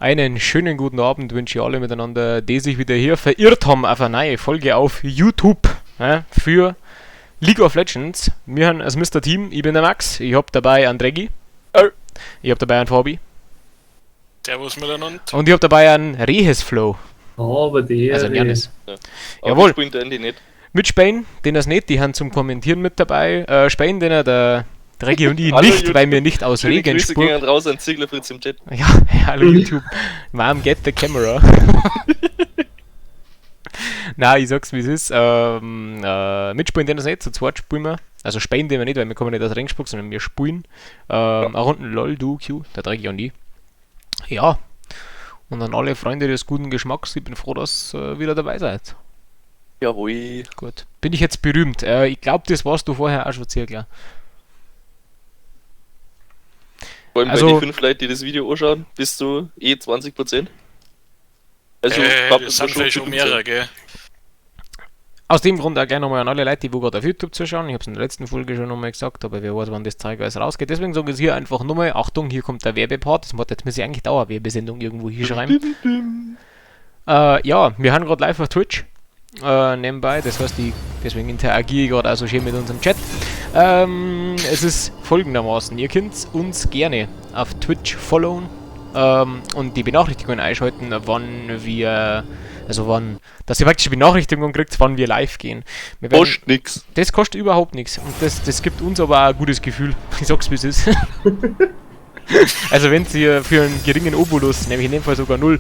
Einen schönen guten Abend wünsche ich alle miteinander, die sich wieder hier verirrt haben auf eine neue Folge auf YouTube, ja, für League of Legends. Wir haben als Mr. Team, ich bin der Max, ich hab dabei einen Dreggy, ich hab dabei einen Fabi. Servus miteinander. Und ich hab dabei einen Rehes Flow. Aber der. Also einen Janis. Ja. Jawohl. Spielen der Andy nicht. Mit Spain, den das nicht, die haben zum Kommentieren mit dabei. Spain, den er der Dreggy und ich Hallo, nicht, YouTube. weil wir nicht aus Schöne Grüße Regensburg. gehen raus an Ziegler Fritz im Chat. Ja, hallo YouTube. Mom, get the camera. Nein, ich sag's wie es ist. Mitspielen den das nicht, zu zweit spielen wir. Also spielen den wir nicht, weil wir kommen nicht aus Regensburg, sondern wir spielen. Eine Runden LOL, Du, Q, der Dreggy und ich. Ja. Und an alle Freunde des guten Geschmacks, ich bin froh, dass ihr wieder dabei seid. Jawohl. Gut. Bin ich jetzt berühmt? Ich glaube, das warst du vorher auch schon, Ziegler. Vor allem Also- bei den 5 Leuten, die das Video anschauen, bist du eh 20%. Also, hab Das sind vielleicht schon mehrere, gell? Aus dem Grund auch gleich nochmal an alle Leute, die wo gerade auf YouTube zuschauen. Ich habe es in der letzten Folge schon nochmal gesagt, aber wer weiß, wann das Zeug alles rausgeht. Deswegen sage ich es hier einfach nochmal. Achtung, hier kommt der Werbepart. Das macht jetzt muss ich eigentlich Dauerwerbesendung irgendwo hier schreiben. Ja, wir haben gerade live auf Twitch. Nebenbei, das heißt, deswegen interagiere ich gerade auch so schön mit unserem Chat. Es ist folgendermaßen, ihr könnt uns gerne auf Twitch followen und die Benachrichtigungen einschalten, wann wir, also wann, dass ihr praktisch Benachrichtigungen kriegt, wann wir live gehen. Wir werden, Kostet nix. Das kostet überhaupt nichts und das gibt uns aber auch ein gutes Gefühl. Ich sag's wie es ist. Also wenn ihr für einen geringen Obolus, nämlich in dem Fall sogar 0,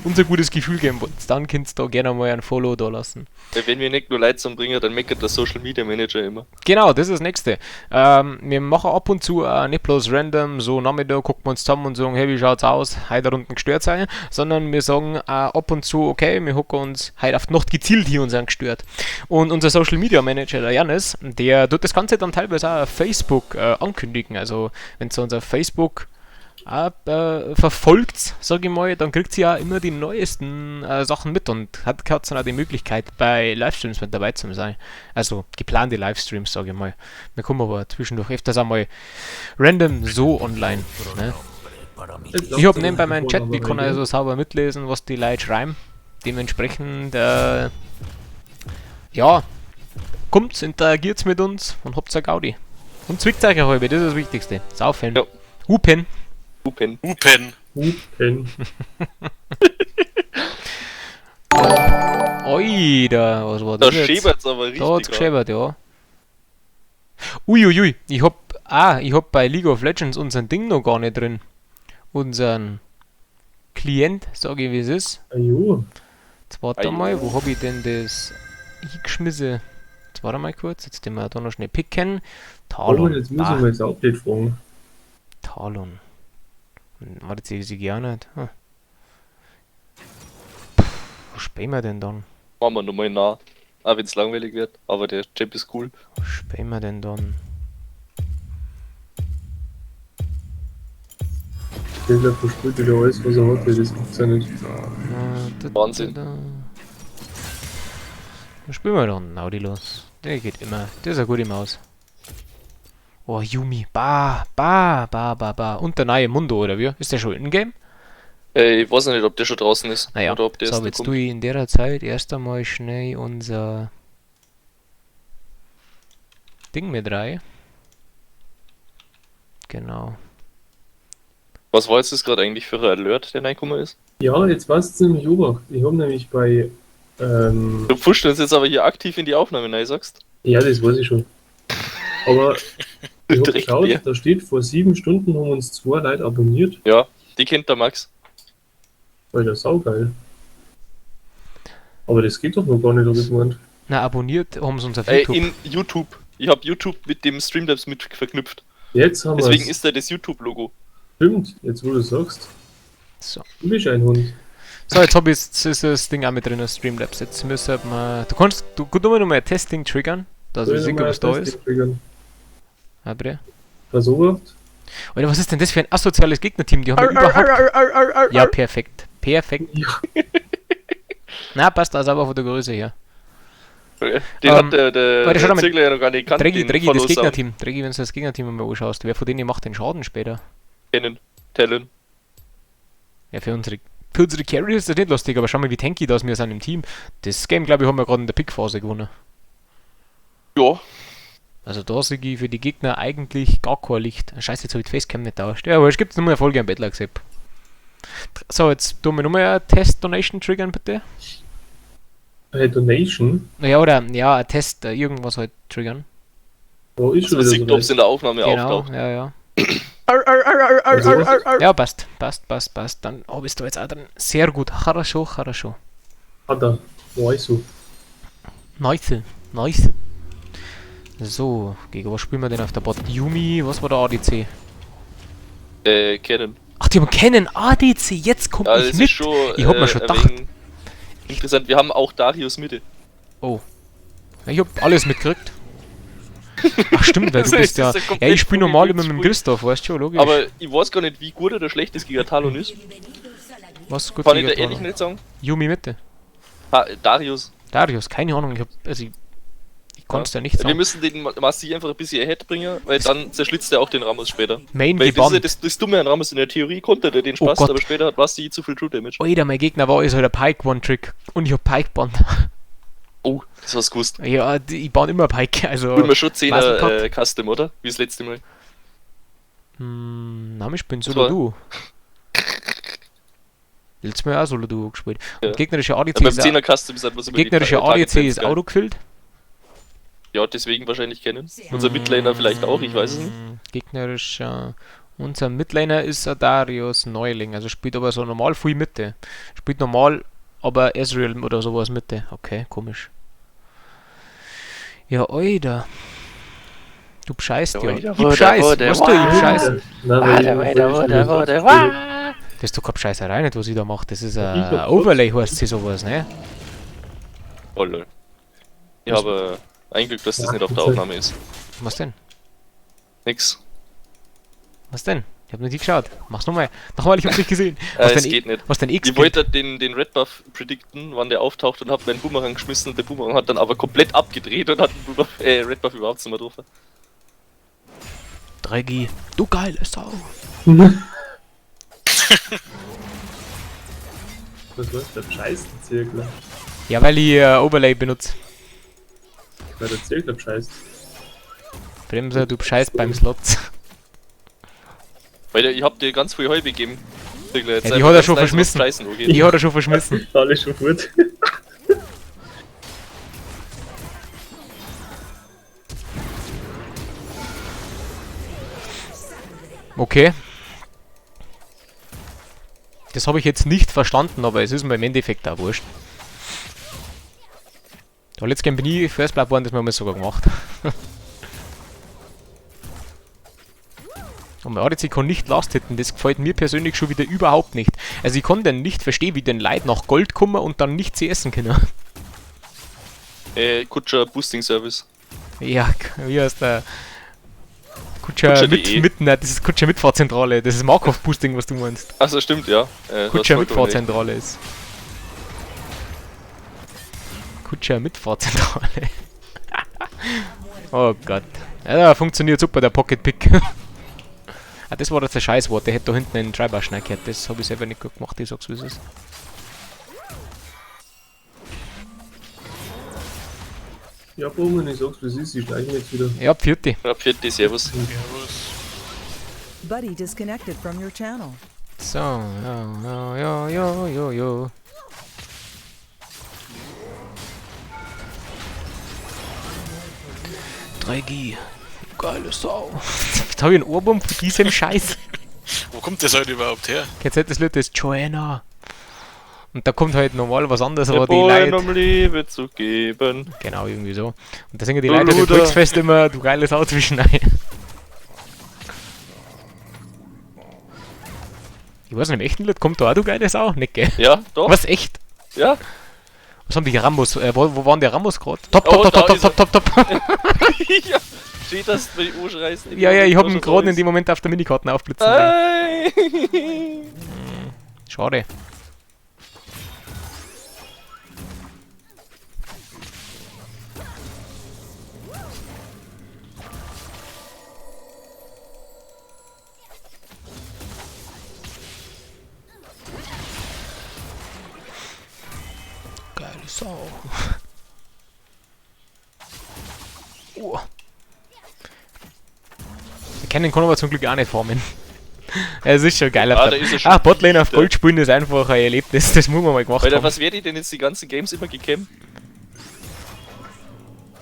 unser gutes Gefühl geben wollt, dann könnt ihr da gerne mal ein Follow da lassen. Weil wenn wir nicht nur Leute zusammenbringen, dann meckert der Social Media Manager immer. Genau, das ist das Nächste. Wir machen ab und zu nicht bloß random, so Nachmittag gucken wir uns zusammen und sagen, hey, wie schaut's aus, heute unten gestört sein, sondern wir sagen ab und zu, okay, wir hocken uns heute auf die Nacht gezielt hier und sind gestört. Und unser Social Media Manager, der Janis, der tut das Ganze dann teilweise auch auf Facebook ankündigen. Also, wenn ihr uns auf Facebook verfolgt, sag ich mal, dann kriegt sie ja immer die neuesten Sachen mit und hat dann auch die Möglichkeit, bei Livestreams mit dabei zu sein. Also geplante Livestreams, sag ich mal. Wir kommen aber zwischendurch öfters einmal random so online. Ne? Ich hab nebenbei meinen Chat, ich kann also sauber mitlesen, was die Leute schreiben. Dementsprechend, ja, kommt, interagiert mit uns und habt eine Gaudi. Und zwickt euch eine halbe, das ist das Wichtigste. Saufen. Ja. Hupen. Hupen. Hupen. Hupen. Oida, was war Da das jetzt? schäbert's aber richtig. Da hat's an. geschäbert, ja. Uiuiui, ich hab bei League of Legends unseren Ding noch gar nicht drin. Unseren Klient, sag ich wie es ist. Ajo. Jetzt warte Ajo. mal, wo hab ich denn das hingeschmissen? Jetzt warte mal kurz, jetzt den wir da noch schnell picken. Oh, Talon. jetzt muss ich Bah, mal das Update fragen. Talon. Warte, jetzt sehe ich auch nicht. Hm. Puh, wo spielen wir denn dann? Machen wir nochmal nah. Auch wenn's langweilig wird, aber der Chip ist cool. Wo spielen wir denn dann? Der verspielt wieder alles, was er hatte, das gibt's ja nicht. Na, da, Wahnsinn. Da, da. Dann spielen wir doch einen Nautilus. Der geht immer. Der ist eine gute Maus. Oh, Yumi. Ba, ba, ba, ba, ba. Und der neue Mundo, oder wie? Ist der schon in-game? Ich weiß noch nicht, ob der schon draußen ist. Naja, Oder ob der so, erst noch jetzt kommt. tue ich in der Zeit erst einmal schnell unser Ding mit rein. Genau. Was war jetzt das gerade eigentlich für ein Alert, der reingekommen ist? Ja, jetzt weißt du nämlich Obacht. Ich hab nämlich bei. Du pfuscht uns jetzt aber hier aktiv in die Aufnahme rein, sagst? Ja, das weiß ich schon. Aber ich hab Direkt geschaut, leer. da steht, vor 7 Stunden haben uns 2 Leute abonniert. Ja, die kennt der Max. Alter, saugeil. Aber das geht doch noch gar nicht, hab ich gemeint. Na, abonniert haben sie uns auf YouTube. In YouTube. Ich hab YouTube mit dem Streamlabs mit verknüpft. Jetzt haben Deswegen wir's. ist da das YouTube-Logo. Stimmt, jetzt wo du sagst. So. Du bist ein Hund. So, jetzt hab ich ist das Ding auch mit drin, das Streamlabs. Jetzt müssen wir. Du kannst du gut nochmal ein Testing triggern, dass ich sehe, was da ist. Aber. Pass auf. Alter, was ist denn das für ein asoziales Gegnerteam? Die haben ja überhaupt. Ja, perfekt. Perfekt. Ja. Na, passt also aber von der Größe her. Den hat der warte, schau mal. Ziegler ja noch gar nicht gekannt. Dreggy, den Dreggy, das Follow-Sound. Gegnerteam. Dreggy, wenn du das Gegnerteam mal anschaust, wer von denen macht den Schaden später? Kennen. Talon. Ja, für unsere Carry ist das nicht lustig, aber schau mal, wie tanky das wir sind im Team. Das Game, glaube ich, haben wir gerade in der Pick-Phase gewonnen. Ja. Also da sehe ich für die Gegner eigentlich gar kein Licht. Scheiße, jetzt habe ich die Facecam nicht tauscht. Ja, aber es gibt nur eine Folge am Bettler gesehen. So, jetzt tun wir nochmal eine Test-Donation triggern, bitte. Eine Donation? Ja, oder, ja, ein Test, irgendwas halt triggern. Oh, ist schon Also, wieder man sieht, so ob es in der Aufnahme Genau, auftaucht. ja, ja. Also, was? Ja, passt, passt, passt, passt. Dann oh, bist du jetzt auch dran. Sehr gut. Хорошо, хорошо. Hat er. Weißt du. Nice, nice. So, gegen was spielen wir denn auf der Bot? Yumi, was war der ADC? Kennen. Ach, die haben keinen ADC, jetzt kommt Ja, ich das mit. ist schon. Ich hab mir schon ein gedacht. wenig Interessant, wir haben auch Darius Mitte. Oh. Ja, ich hab alles mitgekriegt. Ach stimmt, weil du Das bist ist ja... ja Ja, komplett ich spiele normal immer mit dem vogelwild. Christoph, weißt du schon, logisch. Aber ich weiß gar nicht, wie gut oder schlecht das gegen Talon ist. Was gut Kann ich gegen da ehrlich Talon? nicht sagen. Yumi Mitte. Ha, Darius. Darius, keine Ahnung, ich hab... Also ich konnte es ja nicht Wir sagen. müssen den Massi einfach ein bisschen ahead bringen, weil dann zerschlitzt er auch den Ramos später. Main Weil das ist ja gebannt. das Dumme an Ramos, in der Theorie konnte der den Oh Spaß, Gott. aber später hat Basti zu viel True Damage. Alter, mein Gegner war ist halt ein Pike One-Trick. Und ich hab Pike gebannt. Oh, das hast du gewusst. Ja, ich baue immer Pike, also... Spielen wir schon 10er Maselcut. Custom, oder? Wie das letzte Mal. Hm, na, ich bin Das Solo war- Duo. Letztes Mal auch Solo Duo gespielt. Ja. Und gegnerische ADC Ja, beim ist, 10er Custom sind wir immer die gegnerische Target ADC Sets, ist gell? Auto gefüllt. Ja, deswegen wahrscheinlich kennen. Unser Midlaner vielleicht auch, ich weiß es nicht. Gegnerischer. Unser Midlaner ist ein Darius Neuling, also spielt aber so normal viel Mitte. Spielt normal, aber Ezreal oder sowas Mitte. Okay, komisch. Ja, oida. Du bescheißt ja. Oida, Ich bescheiß, weißt du, ich bescheiß. Nein, weil ich- Das ist doch keine Scheißerei nicht, was ich da mache. Das ist Ich ein hab Overlay, heißt sie sowas, ne? Oh lol. Ich habe ein Glück, dass das nicht auf der Aufnahme ist. Was denn? Nix. Was denn? Ich hab nicht geschaut. Mach's nochmal. Nochmal, ich hab's nicht gesehen. Was Es dein geht nicht. Was dein X Ich wollte den Red Buff predikten, wann der auftaucht und hab meinen Boomerang geschmissen und der Boomerang hat dann aber komplett abgedreht und hat den Blue Buff, Red Buff überhaupt nicht mehr drauf. 3G. Du geile Sau. Was war der Scheiß, der Zirkler? Ja, weil ich Overlay benutze. Weil der Zirkler bescheißt. Bremser, du bescheißt beim Slots. Weil ich hab dir ganz viel Heu gegeben. Zirkler, jetzt Ja, die einfach hat er ganz schon leise, was verschmissen. Scheißen angeht. Die hat er schon verschmissen. Alle schon fort. Okay. Das habe ich jetzt nicht verstanden, aber es ist mir im Endeffekt auch wurscht. Da letztes Game bin ich First Blood geworden, das haben wir sogar gemacht. Und mein ADC kann nicht last hitten, das gefällt mir persönlich schon wieder überhaupt nicht. Also ich kann denn nicht verstehen, wie denn Leute nach Gold kommen und dann nicht CSen können. Kutscher Boosting Service. Ja, wie heißt der? Kutscher Kutscher.de. mit, mit, nein, das ist Kutscher Mitfahrzentrale, das ist Markov Boosting, was du meinst. Achso, stimmt, ja. Du hast Kutscher vollkommen recht. Mitfahrzentrale ist. Kutscher Mitfahrzentrale. Oh Gott. Ja, funktioniert super, der Pocket Pick. Ah, das war jetzt ein Scheißwort, der hätte da hinten einen Treiber gehabt. Das habe ich selber nicht gut gemacht, ich sag's wie es ist. Ja, Bowman, ich sag's, wie es ist, ich schleiche mich jetzt wieder. Ja, vierte. Ja, vierte, servus. Servus. Buddy disconnected from your channel. So, ja, ja, ja, ja, ja, ja. G. Geile Sau. Jetzt habe ich einen Ohrwurm von diesem Scheiß. Wo kommt das heute überhaupt her? Kennst du das Lied, das ist Joanna. Und da kommt halt normal was anderes, aber die Geboren, Leute. um Liebe zu geben. Genau, irgendwie so. Und da singen die Du Leute im Luder. Volksfest immer, du geile Sau zwischen rein. Ich weiß nicht, im echten Lied kommt da auch du geile Sau? Nicht, gell? Ja, doch. Was, echt? Ja. Was haben die Rambos? Wo waren der Rambos gerade? Top, Oh, top, top, da top, top, ist top, top, top. Ja. Steht das, wenn die Uhr schreist? Ja, ja, ich hab ihn gerade in dem Moment auf der Minikarten aufblitzen. Nein. Schade. Sau. Oh. Wir kennen kann aber zum Glück auch nicht farmen. Es ist schon geil. Ah, da ist er schon Ah, Botlane auf wieder. Gold spielen ist einfach ein Erlebnis, das muss man mal gemacht Alter, haben. was werde ich denn jetzt die ganzen Games immer gecampt?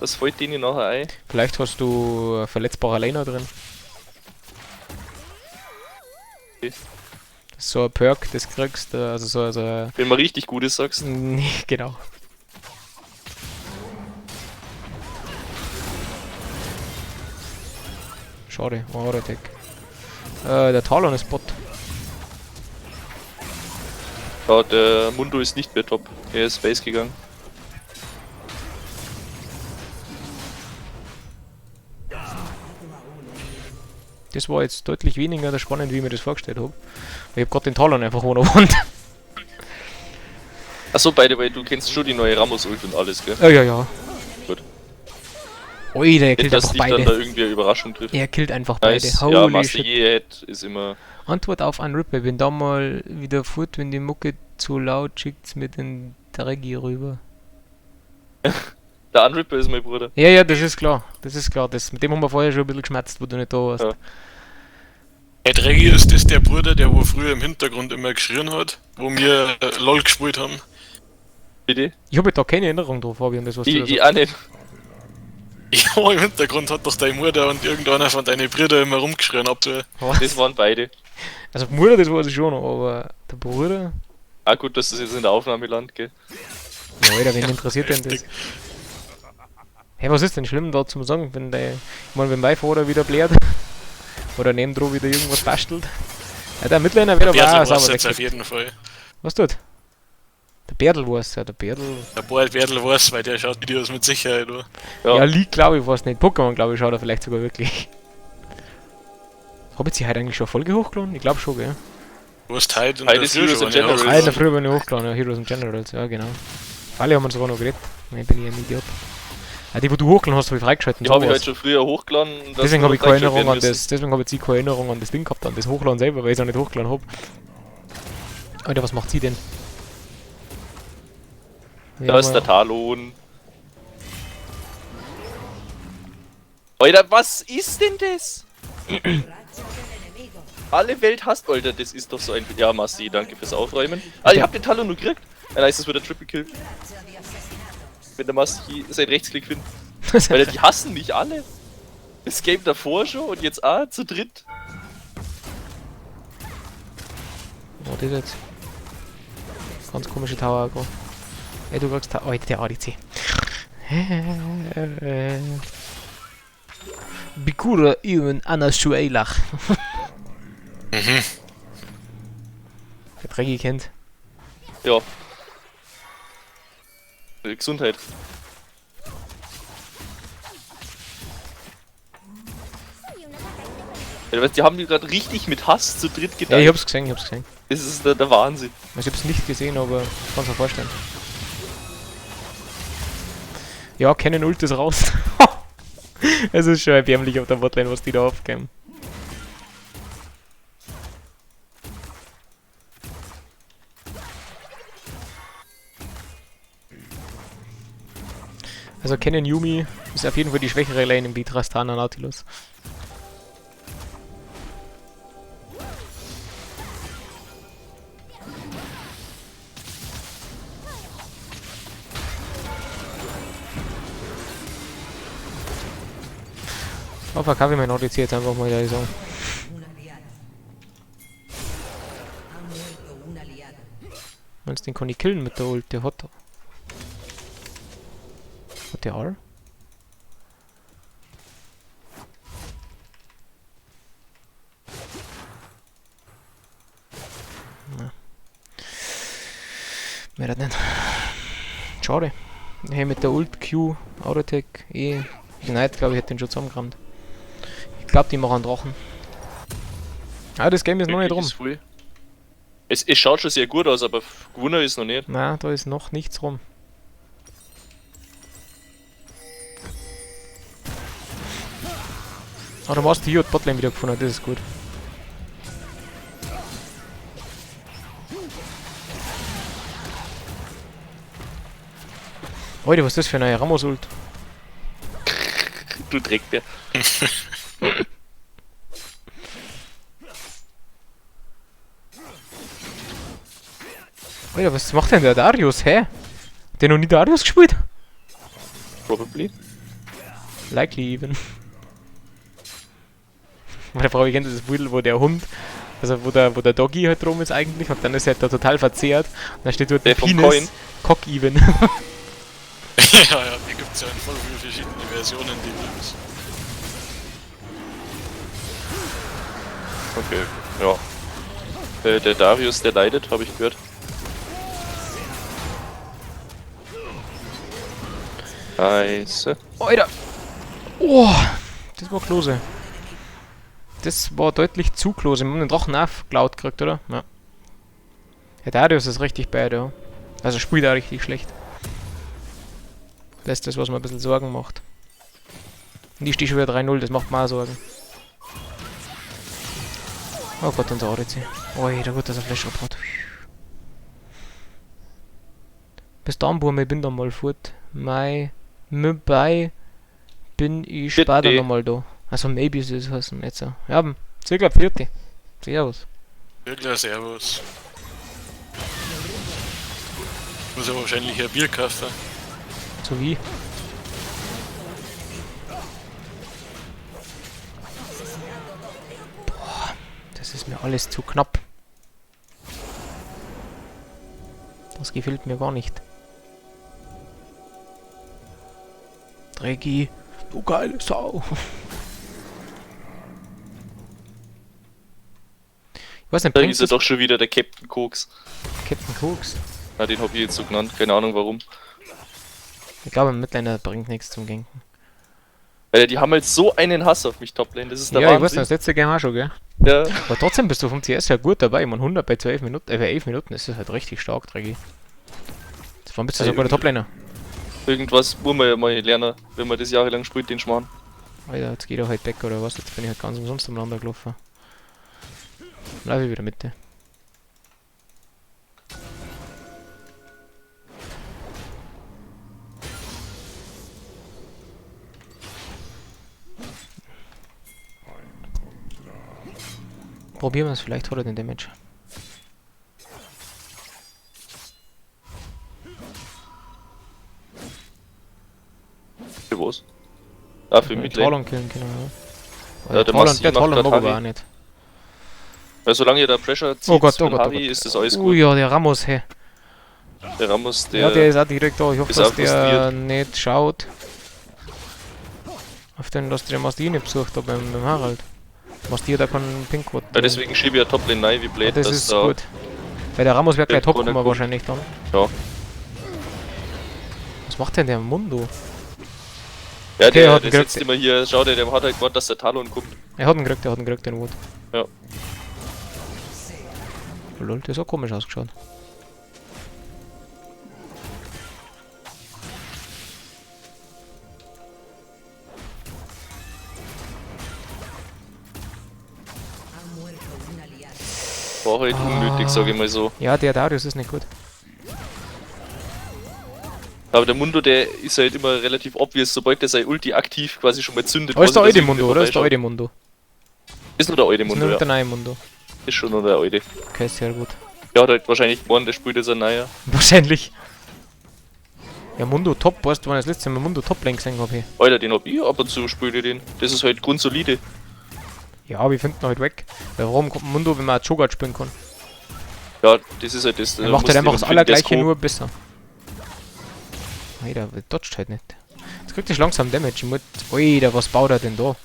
Was fällt denen nachher ein? Vielleicht hast du verletzbarer Laner drin. Okay. So ein Perk, das kriegst du, also so ein Wenn man richtig gut ist, sagst du. Nee, genau. Schade, Auto-Attack. Der Talon ist Bot. Ja, der Mundo ist nicht mehr top. Er ist Base gegangen. Das war jetzt deutlich weniger spannend, wie ich mir das vorgestellt habe. Ich hab grad den Talon einfach one-on-one. Achso, by the way, du kennst schon die neue Ramos-Ult und alles, gell? Ja, ja, ja. Gut. Ui, der Nicht, killt dass einfach dich dann da beide. irgendwie eine Überraschung trifft. Er killt einfach beide. Nice. Holy Ja, Master shit. Yi Head ist immer. Antwort auf Unripper. Bin da mal wieder fort, wenn die Mucke zu laut schickt's mir den Dreggi rüber. Der Unripper ist mein Bruder. Ja, ja, das ist klar. Das ist klar. Das, mit dem haben wir vorher schon ein bisschen geschmerzt, wo du nicht da warst. Ja. Hey, Dreggy, ist das der Bruder, der wo früher im Hintergrund immer geschrien hat, wo wir LOL gespielt haben? Bitte? Ich habe da keine Erinnerung drauf, Fabian, das was du da Ich sagst. auch nicht. Ja, im Hintergrund hat doch deine Mutter und irgendeiner von deinen Brüdern immer rumgeschrien, ob du. Was? Das waren beide. Also Mutter, das weiß ich schon noch, aber der Bruder? Ah gut, dass das jetzt in der Aufnahme landet, gell? Ja, Alter, wen interessiert denn das? Hey, was ist denn schlimm da zum sagen, wenn der, ich meine, wenn mein Vater wieder blärt oder nebendran wieder irgendwas bastelt? Ja, der Mittliner wird aber Bertel auch weiß sauber jetzt auf weg. jeden Fall. Was tut? Der Bertel weiß ja, der Bertel. Der Bertel weiß, weil der schaut Videos mit Sicherheit an. Ja. Ja, League glaube ich weiß nicht. Pokémon glaube ich schaut er vielleicht sogar wirklich. Hab ich sie heute eigentlich schon eine Folge hochgeladen? Ich glaube schon, gell? Du hast heute in Heute der ist Früh Heroes schon in eine Generals. Ah, in der hochgeladen. Früh bin ich hochgeladen, ja, Heroes and Generals, ja genau. Alle haben wir sogar noch geredet. Nein, bin ich ein Idiot. Ah, die, wo du hochgeladen hast, habe ich freigeschalten. Die habe ich sowas. heute schon früher hochgeladen. dass Deswegen wir habe ich keine freigeschaltet Erinnerung werden an müssen. das, deswegen habe ich jetzt keine Erinnerung an das Ding gehabt, an das Hochladen selber, weil ich es auch nicht hochgeladen habe. Alter, was macht sie denn? Ja, Da ist der Talon. Alter, was ist denn das? Alle Welt hasst, Alter, das ist doch so ein... Ja, Masti, danke fürs Aufräumen. Ah, ich hab den Talon nur gekriegt. Ja, nice, das wird der Triple Kill. Wenn der Masti seinen Rechtsklick findet. Alter, die hassen mich alle. Das Game davor schon und jetzt auch zu dritt. Oh, das jetzt. Ganz komische Tower Aggro. Ey, du kriegst Alter, der ADC. Bikura Iwan Anasuelach. Mhm. Der Drecki kennt. Ja. Gesundheit. Ja, du weißt, die haben die gerade richtig mit Hass zu dritt Ja, gedacht. ich hab's gesehen, ich hab's gesehen. Das ist der Wahnsinn. Also ich hab's nicht gesehen, aber ich kann's mir vorstellen. Ja, Kennen Ult ist raus. Es ist schon erbärmlich auf der Botlane, was die da aufgeben. Also Kennen Yumi ist auf jeden Fall die schwächere Lane im Tristana Nautilus. Oh, verkaufe ich meinen ODC jetzt einfach mal, da ich sagen. Meinst du, den kann ich killen mit der Ult? Der hat. Hat der R? Na. Mehr das nicht. Schade. Hey, mit der Ult Q, Autotech, E, Ignite, glaube ich, hätte den schon zusammengerammt. Ich glaube, die machen Drachen. Ah, das Game ist noch nicht rum. Ist voll. Es schaut schon sehr gut aus, aber gewonnen ist noch nicht. Na, da ist noch nichts rum. Ah, da hast du hier Botlane wieder gefunden, das ist gut. Alter, was ist das für eine neue Ramos-Ult? Du Dreckbär. Alter, was macht denn der Darius, hä? Hat der noch nie Darius gespielt? Probably. Likely even. Meine Frau, ich kennt das Bild, wo der Hund, also wo der Doggy halt rum ist eigentlich, und dann ist er halt da total verzehrt. Und dann steht dort Der ein vom Penis. Coin. Cock even. Ja, ja, die gibt's ja in voll viele verschiedene Versionen, die Memes. Okay, ja. Der Darius, der leidet, habe ich gehört. Scheiße. Alter! Oh! Das war close. Das war deutlich zu close. Wir haben den Drachen auch geklaut gekriegt, oder? Ja. Der Darius ist richtig bad, ja. Also spielt auch richtig schlecht. Das ist das, was mir ein bisschen Sorgen macht. Und ich stehe schon wieder 3-0, das macht mir auch Sorgen. Oh Gott, unser ADC. Oh, der gut, dass er Flash hat. Bis dann, Burm, ich bin dann mal fort. Mei, bei bin ich später Bitte. nochmal da. Also maybe soll es heißen jetzt. Ja, circa vierte. Servus. Wirklich, servus. Muss ja wahrscheinlich ein Bier kaufen. So wie. Boah, das ist mir alles zu knapp. Das gefällt mir gar nicht. Drecki, du geile Sau. Ich weiß nicht, Da bringt ist er das doch schon wieder der Captain Koks. Captain Koks? Na, den hab ich jetzt so genannt, keine Ahnung warum. Ich glaube, ein Midlaner bringt nichts zum Ganken. Weil die haben halt so einen Hass auf mich, Toplane, das ist der Ja, ich weiß Wahnsinn. nicht, das letzte Game auch schon, gell? Ja. Aber trotzdem bist du vom CS ja gut dabei. Ich meine, 100 bei 12 Minuten, bei 11 Minuten ist das halt richtig stark, Drecki. Das war ein bisschen Ja, sogar der Toplaner. Irgendwas muss man ja mal lernen, wenn man das jahrelang spielt, den Schmarrn. Alter, jetzt geht er halt weg oder was? Jetzt bin ich halt ganz umsonst am Lander gelaufen. Lauf ich wieder Mitte. Probieren wir es, vielleicht hat er den Damage. Für was? Ah, für Ja, Midlane. Talon killen können, ja. Ja, der Talon, Massi der macht Talon grad mag aber Harry. auch nicht. Weil solange ihr da Pressure zieht Oh Gott, oh von Gott, oh Harry, Gott. ist das alles Oh gut. ja, der Ramos, hey. Der Ramos, der... Ja, der ist auch direkt da. Ich hoffe, ist dass auch der frustriert. nicht schaut. Auf den, dass der Masti nicht besucht hat beim Harald. Masti hat da keinen Pink gehabt. Ja, deswegen schiebe ich ja Toplane rein, wie blöd, Ja, das dass ist da... gut. Weil der Ramos wird der gleich top Corner kommen kommt. wahrscheinlich dann. Ja. Was macht denn der Mundo? Ja, Okay, der, er hat der ihn gekriegt. sitzt immer hier, schau der, der hat halt gewartet, dass der Talon kommt. Er hat ihn gekriegt, er hat ihn gekriegt, den Wood. Ja. Lol, der ist auch komisch ausgeschaut. War halt unnötig, sag ich mal so. Ja, der Darius ist nicht gut. Aber der Mundo, der ist halt immer relativ obvious, sobald der sein Ulti aktiv quasi schon mal zündet. Oh, ist der weiß ich, alte dass Mundo, irgendwie oder? Ist der vorbeischaut. alte Mundo. Ist nur der alte Ist Mundo, nur ja. der neue Mundo. Ist schon nur der alte. Okay, sehr gut. Der hat halt wahrscheinlich gewonnen, der spielt jetzt ein neuer. Wahrscheinlich. Ja, Mundo top, weißt du, wann ich das letzte Mal Mundo top Lane gesehen habe? Alter, den hab ich ab und zu spiele den. Das ist halt grundsolide. Ja, aber ich finde ihn halt weg. Weil warum kommt Mundo, wenn man auch Cho'Gath spielen kann? Ja, das ist halt das. Er macht halt einfach das Allergleiche, nur besser. Alter, der dodgt halt nicht. Jetzt kriegt er schon langsam Damage. Ich muss... Alter, was baut er denn da?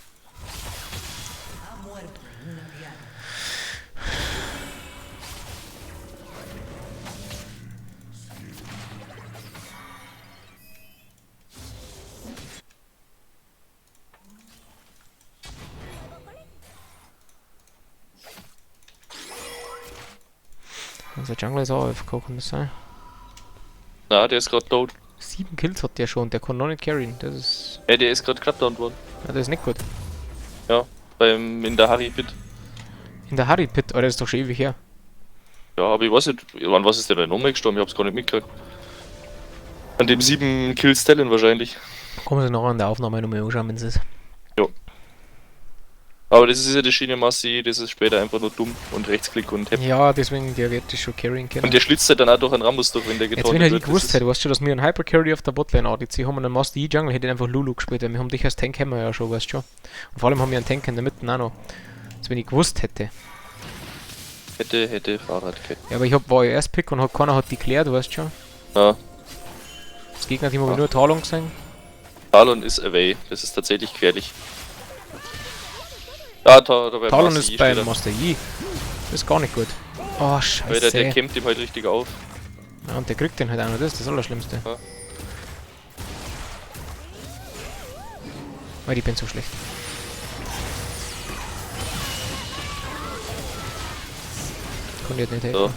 Unser Jungler ist auch AFK, kann das sein? Na, der ist gerade tot. 7 Kills hat der schon, der kann noch nicht carryen. Das ist. Ja, der ist gerade clapdown worden. Ja, das ist nicht gut. Ja, beim, in der Harry Pit. In der Harry Pit, Alter, das ist doch schon ewig her. Ja, aber ich weiß nicht, wann was ist der denn nochmal gestorben? Ich hab's gar nicht mitgekriegt. An dem 7 Kills Talon wahrscheinlich. Kommen Sie noch an der Aufnahme nochmal anschauen, wenn es ist. Aber das ist ja die Schiene Massi, das ist später einfach nur dumm und Rechtsklick und Happy. Ja, deswegen, der wird das schon carryen können. Und der schlitzt halt dann auch durch einen Rammus durch, wenn der Jetzt, getroffen wenn halt wird. ich gewusst Das hätte, weißt du, dass wir einen Hypercarry auf der Botlane ADC haben und einen Master Yi Jungle, hätte ich einfach Lulu gespielt, weil wir haben dich als Tank haben wir ja schon, weißt du schon. Und vor allem haben wir einen Tank in der Mitte auch noch. Jetzt, wenn ich gewusst hätte. ist- Hätte, Fahrradkette. Ja, aber ich hab, war ja erst Pick und hat, keiner hat deklärt, weißt du schon. Ja, Das Gegnerteam habe ich Ja. nur Talon gesehen. Talon ist away, das ist tatsächlich gefährlich. Ja, da beim Talon Master ist Yi beim steht er. Master Yi. Das ist gar nicht gut. Oh, scheiße. Alter, der kämpft ihm halt richtig auf. Ja, und der kriegt den halt auch noch, das ist das Allerschlimmste. Ja. Weil ich bin so schlecht. Konnte jetzt nicht helfen. So.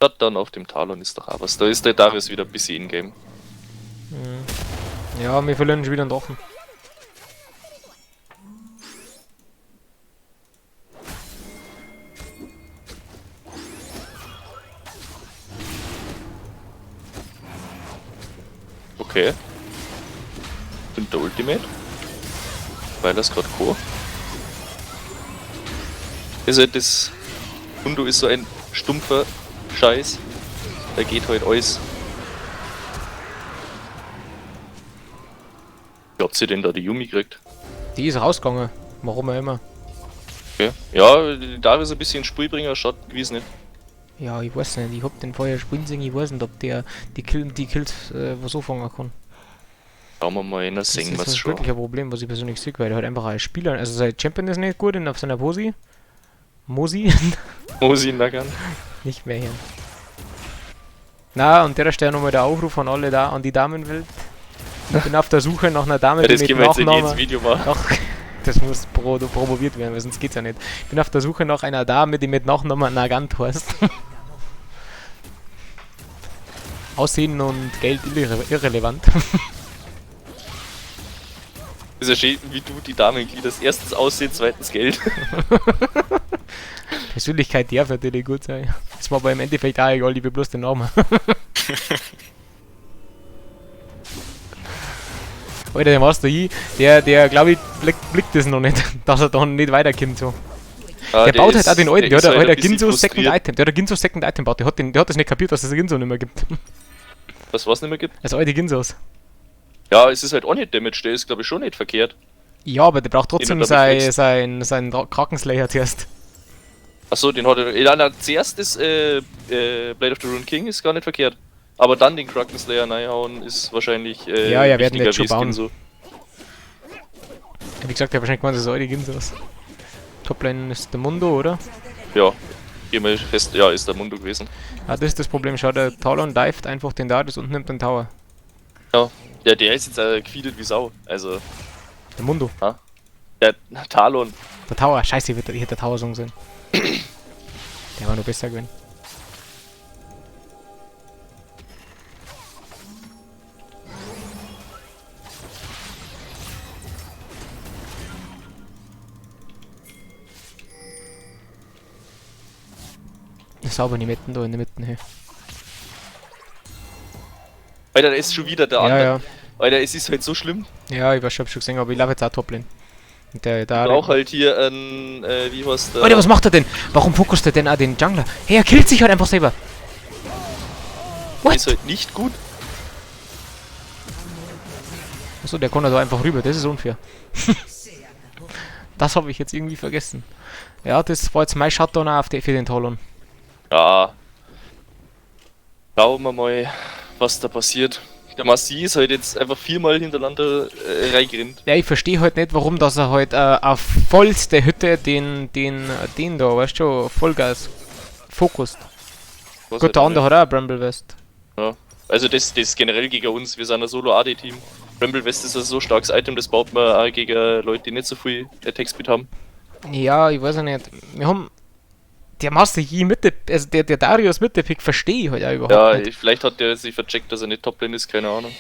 Shutdown auf dem Talon ist doch auch was. Da ist der Darius wieder ein bisschen in-game. Ja, wir verlieren schon wieder einen Drachen. Okay. Und der Ultimate. Weil das gerade Co. Ist halt das. Mundo ist so ein stumpfer Scheiß. Da geht halt alles. Wie hat sie denn da die Yumi gekriegt? Die ist rausgegangen. Warum auch immer. Okay. Ja, Darius ein bisschen Spielbringer, schaut gewiss nicht. Ja, ich weiß nicht. Ich hab den vorher spielen sehen. Ich weiß nicht, ob der die, Kills was anfangen kann. Schauen wir mal, dann Das sehen ist wir's das schon. wirklich ein Problem, was ich persönlich sehe, weil er halt einfach als Spieler, also sein Champion ist nicht gut und auf seiner Posi. Mosi. Muss ich nackern. Nicht mehr hier. Na, und der Stelle nochmal der Aufruf an alle da, an die Damenwelt. Ich bin auf der Suche nach einer Dame, Ja, die das mit können wir jetzt in jedes Nachnamen. Video machen. Doch, das muss promoviert werden, weil sonst geht's ja nicht. Ich bin auf der Suche nach einer Dame, die mit Nachnamen Nagant heißt. Aussehen und Geld irrelevant. Ist ja schön, wie du die Damen gliederst. Erstens Aussehen, zweitens Geld. Persönlichkeit darf natürlich gut sein. Ist mir aber im Endeffekt auch egal, ich will bloß den Namen. Alter, der Master Yi, der glaube ich, blickt das noch nicht, dass er dann nicht weiterkommt. So. Ah, Der, baut halt auch den alten, der ist hat halt halt ein ein bisschen Ginso Second frustriert. Item, der hat ein Ginso Second Item baut, der hat das nicht kapiert, dass es Ginso nicht mehr gibt. Was nicht mehr gibt? Das alte Ginsos. Ja, es ist halt auch nicht Damage, der ist glaube ich schon nicht verkehrt. Ja, aber der braucht trotzdem Den du damit kriegst. sein Krakenslayer zuerst. Achso, den hat er. Ja, na, zuerst ist Blade of the Rune King ist gar nicht verkehrt. Aber dann den Kraken Slayer reinhauen ist wahrscheinlich Ja, ja, werden wichtiger jetzt schon wie das bauen. Ginso. Wie gesagt, der hat wahrscheinlich gemeint, das ist alte Ginsos. Toplane ist der Mundo, oder? Ja, geh mal fest, ja, ist der Mundo gewesen. Ah, das ist das Problem. Schau, der Talon dived einfach den Darius und nimmt den Tower. Ja, ja der ist jetzt gefeedet wie Sau. Also, Der Mundo. der Talon. Der Tower. Scheiße, ich hätte der Tower sagen sollen. Der war noch besser gewesen. Sauber die Mitten da in der Mitte. Hey. Alter, da ist schon wieder der Ja, andere. ja. Alter, es ist halt so schlimm. Ja, ich weiß schon, hab schon gesehen, aber ich laufe jetzt auch Toplane. Und der da. Ich brauch halt hier einen, wie heißt der? Alter, was macht er denn? Warum fokust er denn auch den Jungler? Hey, er killt sich halt einfach selber. What? Ist halt nicht gut. Achso, der kommt da einfach rüber, das ist unfair. Das habe ich jetzt irgendwie vergessen. Ja, das war jetzt mein Shutdown auch auf die, für den Talon. Ja. Schauen wir mal, was da passiert. Der Massi ist halt jetzt einfach viermal hintereinander reingerannt. Ja, ich verstehe halt nicht, warum dass er halt auf vollste Hütte den da, weißt du, Vollgas fokust. Was Gut, halt der auch andere nicht. hat auch eine Bramble West. Ja. Also das generell gegen uns, wir sind ein Solo-AD-Team. Bramble West ist ein so starkes Item, das baut man auch gegen Leute, die nicht so viel Attack-Speed haben. Ja, ich weiß ja nicht. Wir haben... Der Master Yi Mitte, also der Darius Mitte Pick verstehe ich halt auch überhaupt Ja, nicht. vielleicht hat der sich vercheckt, dass er nicht Toplane ist, keine Ahnung.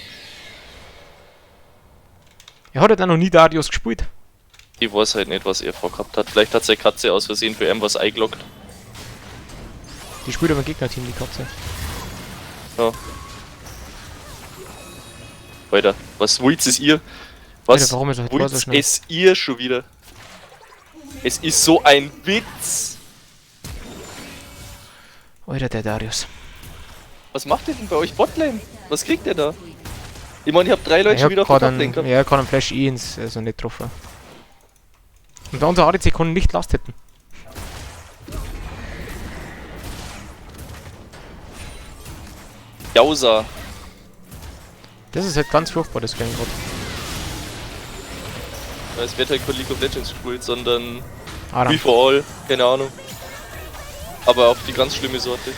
Er hat halt auch noch nie Darius gespielt. Ich weiß halt nicht, was er vorgehabt hat. Vielleicht hat seine Katze aus Versehen für ihn was eingeloggt. Die spielt aber im Gegnerteam, die Katze. Ja. Alter, was wollt es ihr? Was Alter, warum ist er halt wollt so schnell? es ihr schon wieder? Es ist so ein Witz! Alter, der Darius. Was macht ihr denn bei euch Botlane? Was kriegt ihr da? Ich meine, ich hab drei Leute Ich schon hab wieder auf der gerade Toplane einen, gehabt. ja, kann einen Flash E ins, also nicht getroffen. Und bei unser ADC konnte nicht last hitten. Jausa. Das ist halt ganz furchtbar, das Game gerade. Es wird halt kein League of Legends gespielt, sondern Aram. Free for All, keine Ahnung. Aber auf die ganz schlimme Sorte.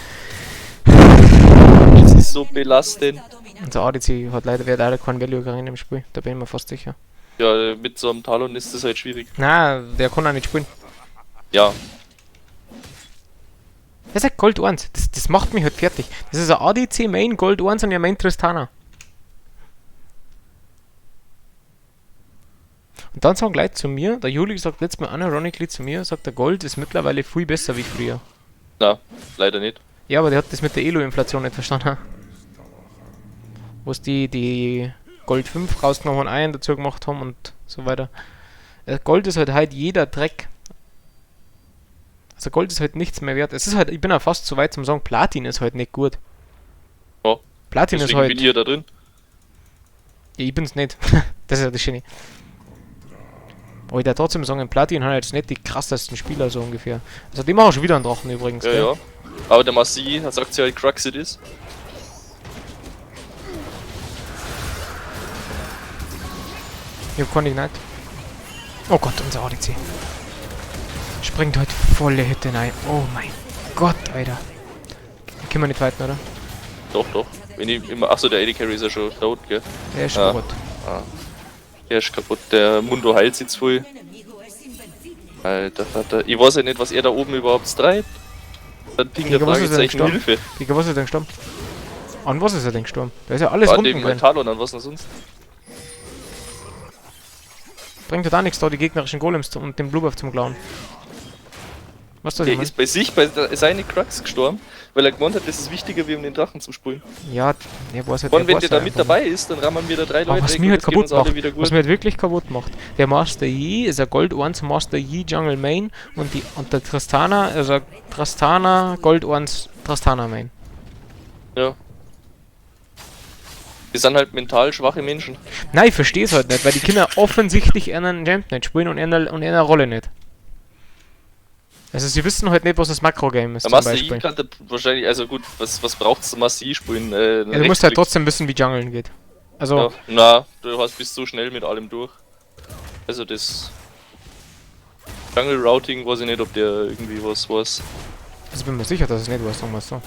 Es ist so belastend. Unser ADC hat leider, wird leider kein Value gekriegt im Spiel. Da bin ich mir fast sicher. Ja, mit so einem Talon ist das halt schwierig. Na, der kann auch nicht spielen. Ja, Das ist halt Gold 1. Das macht mich halt fertig. Das ist ein ADC Main Gold 1 und ja Main Tristana. Und dann sagen Leute zu mir, der Juli sagt letztes Mal unironically zu mir, sagt der Gold ist mittlerweile viel besser wie früher. na, leider nicht. Ja, aber der hat das mit der Elo-Inflation nicht verstanden. Wo es die Gold 5 rausgenommen und einen dazu gemacht haben und so weiter. Gold ist halt heute jeder Dreck. Also Gold ist halt nichts mehr wert. Es ist halt, ich bin ja fast zu weit zum sagen, Platin ist halt nicht gut. Ja, Platin ist Deswegen halt. bin ich ja da drin. Ja, ich bin's nicht. Das ist ja das Schöne. Aber ich da trotzdem sagen, in Platin haben jetzt nicht die krassesten Spieler so ungefähr. Also die machen schon wieder einen Drachen übrigens. Ja, gell? ja. Aber der Massi sagt ja halt Crux it is. Ich hab keinen Ignite. Oh Gott, unser ADC. Springt heute volle Hütte rein. Oh mein Gott, Alter. Können wir nicht fighten, oder? Doch, doch. Wenn ich immer. Achso, der AD Carry ist ja schon tot, gell? Der ist Ah. kaputt. Der ist kaputt. Der Mundo heilt jetzt voll. Alter Vater. Ich weiß ja nicht, was er da oben überhaupt treibt. Dann ping der Digga, was ist denn Fragezeichen gestorben? Hilfe. Digga, was ist denn gestorben? An was ist er denn gestorben? Da ist ja alles An unten dem drin. Talon, an was denn sonst? Bringt ja da nichts da, die gegnerischen Golems und den Blue Buff zum Klauen. Was soll Der ich meinen? ist bei sich, bei seine Crux gestorben, weil er gemeint hat, das ist wichtiger, wie um den Drachen zu spulen. Ja, der weiß halt, Und der wenn weiß der da halt mit einfach dabei ist, dann rammen wir da drei Aber Leute was weg mir und halt das geht kaputt uns alle macht, wieder gut. was mir halt wirklich kaputt macht, der Master Yi ist ein Gold 1 Master Yi Jungle Main und der Tristana, also Tristana Gold 1 Tristana Main. Ja. Die sind halt mental schwache Menschen. Nein, ich verstehe es halt nicht, weil die Kinder offensichtlich einen Champ nicht spielen und einer Rolle nicht. Also sie wissen halt nicht, was das Makro-Game ist Der zum Master Yi Beispiel. kann da wahrscheinlich, also gut, was braucht's zum Master Yi spielen? Ja, du musst halt trotzdem wissen, wie Jungeln geht. Also, Ja, na, du bist so schnell mit allem durch. Also das Jungle Routing, weiß ich nicht, ob der irgendwie was weiß. also bin mir sicher, dass es nicht weiß, sagen wir es so.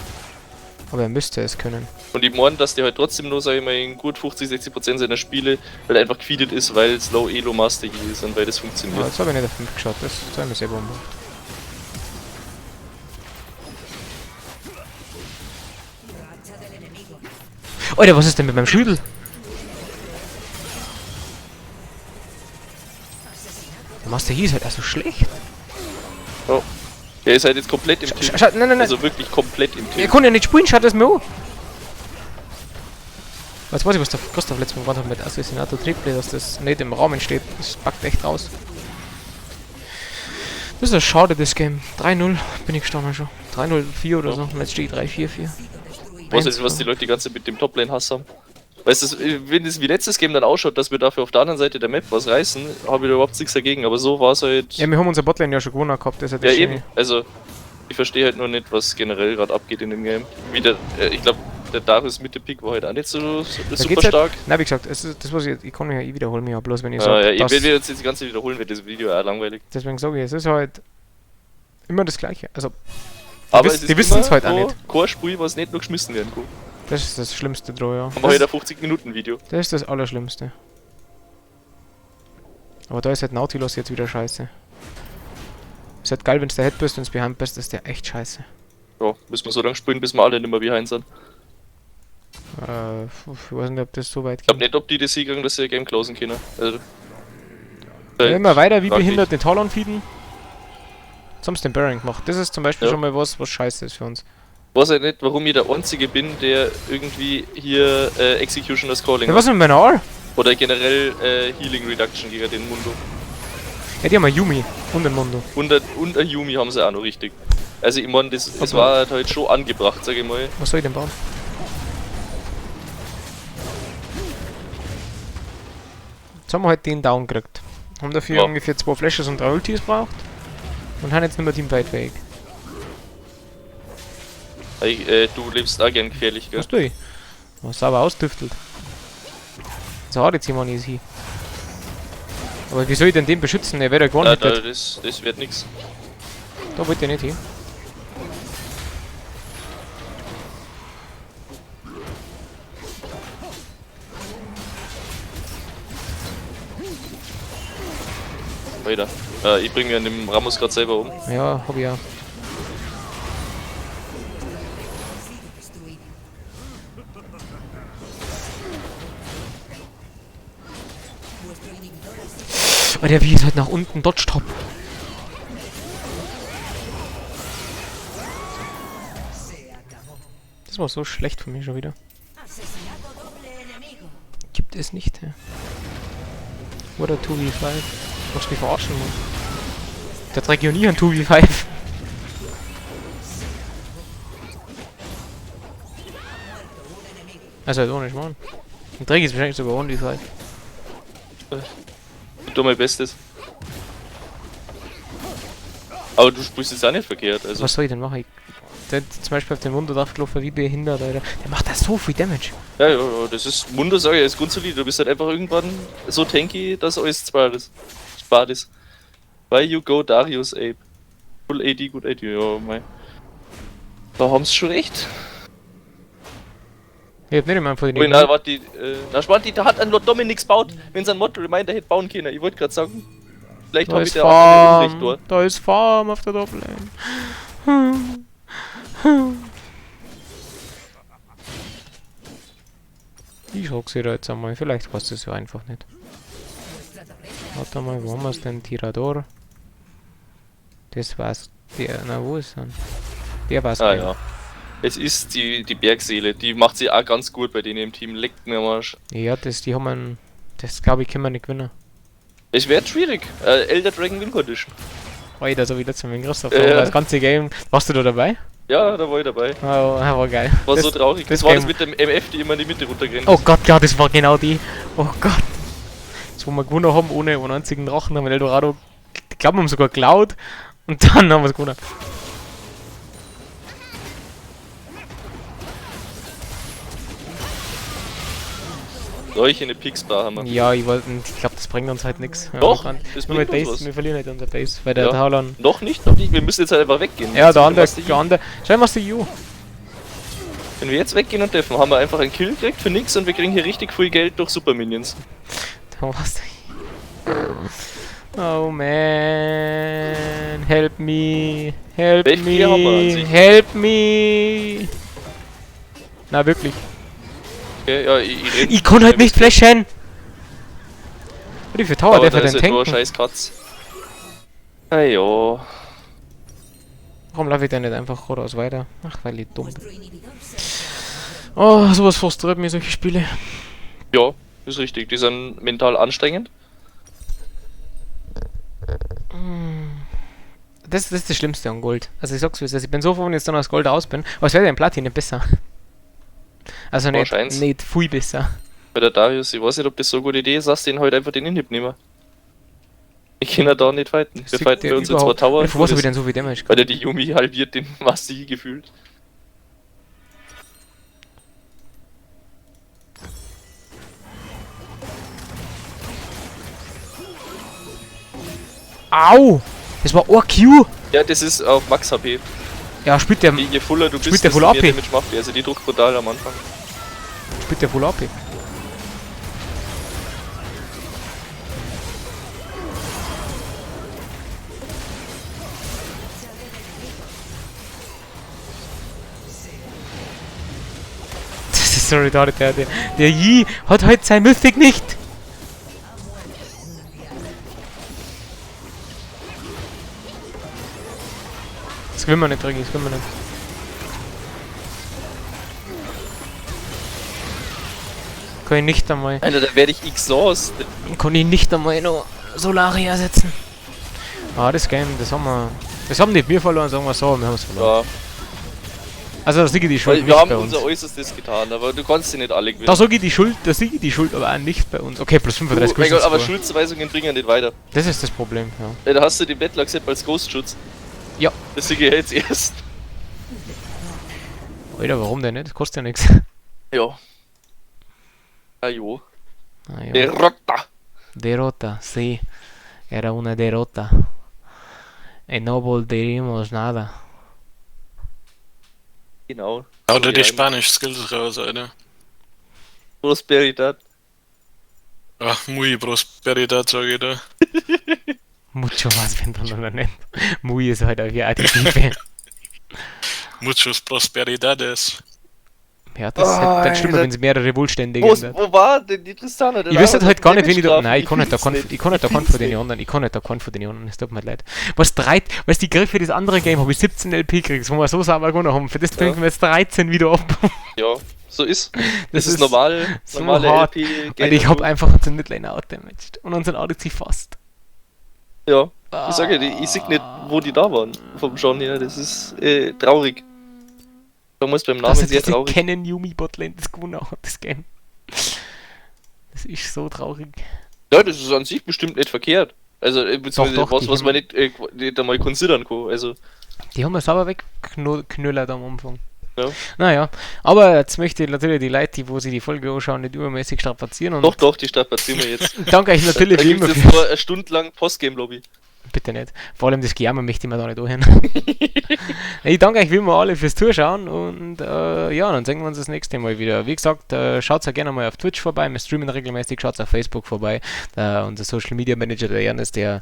Aber er müsste es können. Und ich meine, dass der halt trotzdem nur, sag ich mal, in gut 50, 60% seiner Spiele halt einfach gefeedet ist, weil es Low Elo Master Yi ist und weil das Aber funktioniert. jetzt habe ich nicht auf 5 geschaut, das habe ich mir selber umgebracht. Alter, was ist denn mit meinem Schüdel? Der Master Yi ist halt auch so schlecht. Oh. Der ist halt jetzt komplett im Team. Schau, nein, nein, nein. Also wirklich komplett im Er Team. kann ja nicht spielen, schaut das mir an. Jetzt weiß ich, was der Christoph letztes Mal gemacht hat mit Assassinato Triple, dass das nicht im Raum entsteht. Das packt echt raus. Das ist ja schade, das Game. 3-0 bin ich gestanden schon. 3-0-4 oder so. Und jetzt steht 3-4-4. Ich weiß nicht, was die Leute die ganze Zeit mit dem Toplane-Hass haben. Weißt du, wenn es wie letztes Game dann ausschaut, dass wir dafür auf der anderen Seite der Map was reißen, habe ich da überhaupt nichts dagegen. Aber so war es halt. Ja, wir haben unser Botlane ja schon gewonnen gehabt, das ist ja Ja, das eben. Schöne. Also, ich verstehe halt nur nicht, was generell gerade abgeht in dem Game. Wie der, ich glaube, der Darius mit dem Pick war halt auch nicht so Da super geht's halt- stark. Nein, wie gesagt, es ist, das was ich kann mich ja eh wiederholen, mich ja bloß, wenn ich Ah, sage, ja, ich dass- werde jetzt das Ganze wiederholen, wird das Video auch langweilig. deswegen sage ich, es ist halt immer das Gleiche. Also, Aber wiss- es ist die wissen's immer halt auch so nicht. Kein Spiel, was nicht nur geschmissen werden kann. das ist das Schlimmste dran, ja. Haben wir Das, heute ein 50-Minuten-Video. das ist das Allerschlimmste. Aber da ist halt Nautilus jetzt wieder scheiße. Ist halt geil, wenn du der Head bist, wenn du behind bist, ist der echt scheiße. Ja, müssen wir so lange spielen, bis wir alle nicht mehr behind sind. Ich weiß nicht, ob das so weit Ich glaube geht. nicht, ob die das hinkriegen, dass sie ihr Game closen können. Also, Ja, immer weiter wie fraglich. behindert den Talon feeden. Jetzt haben sie den Baron gemacht. Das ist zum Beispiel Ja. schon mal was, was scheiße ist für uns. Weiß ich nicht, warum ich der Einzige bin, der irgendwie hier Executioner's Calling Ja, was mit meiner R? Oder generell Healing Reduction gegen den Mundo. Ja, die haben eine Yuumi und den Mundo. Und ein Yuumi haben sie auch noch richtig. Also ich meine, das war halt schon angebracht, sag ich mal. Was soll ich denn bauen? Jetzt haben wir halt den down gekriegt. Haben dafür Ja. ungefähr 2 Flashes und 3 Ultis braucht. Und haben jetzt nicht mehr teamfight-fähig. Du lebst auch gern gefährlich, gell? Was tue ich? Was sauber austüftelt. So, ADC Money ist hier. Aber wie soll ich denn den beschützen? Er wird ja gewonnen. Nein, nein, das wird nix. Da wollte ich nicht hin. Weiter. Ich bring mir den Rammus grad selber um. Ja, hab ich ja. Oh, der Wie ist halt nach unten dodged top. Das war so schlecht von mir schon wieder. Gibt es nicht, ja. Oder 2v5. Machst du mich verarschen, Mann? Der trägt ja nie ein 2v5. Also halt ohne Schmarrn. Und Drake ist wahrscheinlich sogar 1v5. Ich tue mein Bestes. Aber du spielst jetzt auch nicht verkehrt, also. Was soll ich denn machen? Der hat zum Beispiel auf den Mundo draufgelaufen, wie behindert, Alter. Der macht da so viel Damage. Ja, ja, ja, das ist Mundo, sag ich, ist grundsolide. Du bist halt einfach irgendwann so tanky, dass alles spart ist. Spart ist. Why you go Darius, Ape? Full AD, good AD, ja, mei. Da haben's schon recht. Ich hab nicht immer von den Ui, na, warte, die, na, spannend, die, da hat ein Lord Dominik's baut, wenn sein Mod Reminder hätte bauen können. Ich wollte grad sagen, vielleicht Da hab ich ist da auch ein Unrecht Farm. dort. Da ist Farm auf der Toplane. Ich hock sie da jetzt einmal. Vielleicht weiß das ja einfach nicht. Warte mal, wo haben wir's denn? Tirador. Das war's. Der, na, wo ist er? Der war's. Ah gell? ja. Es ist die Bergseele, die macht sie auch ganz gut bei denen im Team. Leckt mir am Arsch. Ja, das, die haben einen. Das glaube ich, können wir nicht gewinnen. Es wird schwierig. Elder Dragon Win Condition. Alter, so wie letztes Mal mit Christoph. Ja. Das ganze Game. Warst du da dabei? Ja, da war ich dabei. Oh, war geil. War das, so traurig. Das, Das war das Game. mit dem MF, die immer in die Mitte runtergerannt Oh ist. Gott, ja, das war genau die. Oh Gott. Das, wo wir gewonnen haben, ohne einen einzigen Drachen, haben wir Eldorado, ich glaube, wir haben sogar geklaut. Und dann haben wir es gewonnen. Solche eine Pixbar haben wir. Ja, ich wollte, ich glaube, das bringt uns halt nichts. Doch, das nur bringt mit uns Base, was. wir verlieren halt unser Base, weil der Ja. Talon. Noch nicht, noch nicht. Wir müssen jetzt halt einfach weggehen. Ja, Jetzt der andere, machst du der andere. Schau, machst du You. Wenn wir jetzt weggehen und deffen, haben wir einfach einen Kill gekriegt für nix und wir kriegen hier richtig viel Geld durch Super Minions. Da warst du. Oh man, help me, help Welche me, haben wir an sich? help me. Na wirklich. Okay, ja, ich renn. Ich kann halt nicht flashen. Wie viel Tower Aber der da für ist den halt nur tanken? scheiß Katz. Ah ja. Warum laufe ich denn nicht einfach geradeaus weiter? Ach, weil ich dumm bin. Oh, sowas frustriert mich, solche Spiele. Ja, ist richtig. Die sind mental anstrengend. Das ist das Schlimmste an Gold. Also ich sag's wie es ist. Ich bin so froh, wenn ich jetzt dann aus Gold aus bin. Aber es wäre ja in Platin nicht besser. Also nicht, Wahrscheinlich. nicht viel besser. Bei der Darius, ich weiß nicht, ob das so eine gute Idee ist, lass den halt einfach den Inhib nehmen. Ich kann ja da nicht fighten. Wir Sieht fighten der bei uns in zwei überhaupt- Tower. Von was hab ich denn so viel Damage? Weil der die Yumi halbiert den Masti gefühlt. Au! Das war OQ! Ja, das ist auf Max HP. Ja, spielt der, Je fuller du bist, Spielt der desto Full mehr AP? Damage macht der. Also die druckt brutal am Anfang. spielt der Full AP. Das ist so retarded, der Yi hat heute sein Mythic nicht! Das will man nicht, Draghi, das will man nicht. Kann ich nicht einmal. Alter, da werde ich exhausted. Kann ich nicht einmal noch Solari ersetzen. Ah, das Game, das haben wir. Das haben nicht wir verloren, sagen wir so, wir haben es verloren. Ja, Also da sehe ich die Schuld weil nicht wir haben bei uns. unser Äußerstes getan, aber du kannst sie nicht alle gewinnen. Da sage ich die Schuld, da sehe ich die Schuld aber auch nicht bei uns. Okay, plus Du, 35 mein Gott, aber Score. Schuldzuweisungen bringen nicht weiter. Das ist das Problem, ja. Da hast du den Bettler gesetzt als Ghost-Schutz. Ja. Das sehe ich jetzt erst. Alter, warum denn nicht? Das kostet ja nichts. Ja. Ah jo. Ah, ja. Derrota. Derrota, sí. Era una derrota. Y no volveremos nada. Genau. Hau dir die Ja. Spanisch-Skills raus, Alter. Prosperidad. Ach, muy prosperidad, sag ich da. Mucho más, wenn dann oder nicht. Muy ist halt auch hier Adjektive. Muchos prosperidades. Ja, das ist halt dann schlimmer, Alter. wenn es mehrere Wohlständige Wo, sind. wo war denn die Tristana? Ich wüsste halt gar nicht, wen ich da. Nein, ich kann nicht da keinen, ich kann nicht da keinen von den anderen. Ich kann nicht da keinen von den anderen. Es tut mir leid. Was drei, was die Griffe für das andere Game habe ich 17 LP gekriegt, das wo wir so sauber gewonnen haben. Für das Ja. trinken wir jetzt 13 wieder ab. Ja, so ist. Das, Das ist ist normal. so normale hart. LP. Und ich habe einfach unseren Midlaner outdamaged. Und unseren ADC fast. Ja, ich sag ja, ich seh nicht, wo die da waren. Vom Schauen her. Das ist traurig. Da muss beim Namen Dass er sehr diese traurig. Canon Yumi Botlane das gewonnen hat, das Game. Das ist so traurig. Ja, das ist an sich bestimmt nicht verkehrt. Also, beziehungsweise Doch, doch, was, die was haben- man nicht, nicht einmal considern kann. Also, Die haben wir sauber wegknüllert am Anfang. Ja. Naja, aber jetzt möchte ich natürlich die Leute, die wo sie die Folge anschauen, nicht übermäßig strapazieren und doch, doch, die strapazieren wir jetzt. danke euch natürlich Da wie gibt immer es für jetzt nur eine Stunde lang Postgame-Lobby. Bitte nicht. Vor allem das Gejammer möchte ich mir da nicht anhören. Ich danke euch wie immer alle fürs Zuschauen und ja, dann sehen wir uns das nächste Mal wieder. Wie gesagt, schaut auch gerne mal auf Twitch vorbei, wir streamen regelmäßig, schaut auf Facebook vorbei. Unser Social Media Manager, der Ernest, der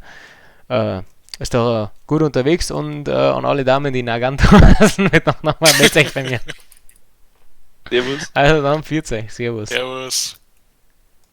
ist da gut unterwegs und an alle Damen, die Nagant heißen, mit noch nochmal meldet euch bei mir. Servus. Also dann, 40, Servus. Servus.